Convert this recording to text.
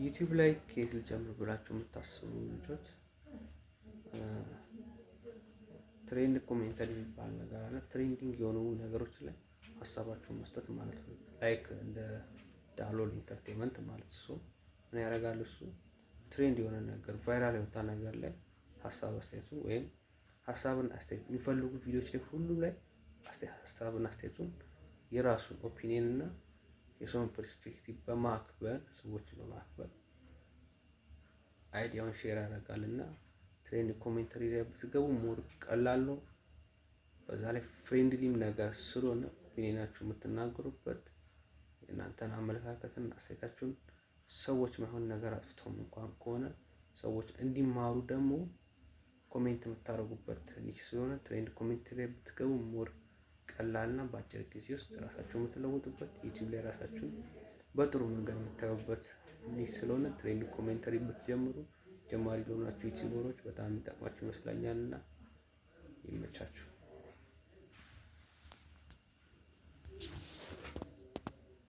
ዩቲዩብ ላይ ከየት ልጀምር ብላችሁ የምታስቡ ልጆች፣ trend commentary የሚባል ነገር አለ። Trending የሆኑ ነገሮች ላይ ሀሳባችሁን መስጠት ማለት ነው። Like እንደ ዳሎል Entertainment ማለት። እሱ ምን ያደርጋል? እሱ trend የሆነ ነገር፣ viral የወጣ ነገር ላይ ሀሳብ አስተያየቱ ወይም ሀሳብን አስተያየት የሚፈልጉ ቪዲዮዎች ላይ ሁሉም ላይ ሀሳብን አስተያየቱን፣ የራሱን opinion እና የሰውን perspective በማክበር፣ ሰዎችን በማክበር idea ውን share ያደርጋል። እና trend commentary ላይ ብትገቡ more ቀላል ነው። በዛ ላይ friendly ም ነገር ስለሆነ opinion ኣችሁ የምትናገሩበት፣ የእናንተን አመለካከትን አስተያየታችሁን፣ ሰዎች ማይሆን ነገር አጥፍተውም እንኳን ከሆነ ሰዎች እንዲማሩ ደግሞ comment የምታደርጉበት niche ስለሆነ trend commentary ላይ ብትገቡ more ቀላልና በአጭር ጊዜ ውስጥ ራሳችሁን የምትለውጡበት፣ ዩቲዩብ ላይ ራሳችሁን በጥሩ መንገድ የምታዩበት niche ስለሆነ trend commentary ብትጀምሩ ጀማሪ ለሆናችሁ YouTuber ኦች በጣም የሚጠቅማችሁ ይመስለኛል እና ይመቻችሁ።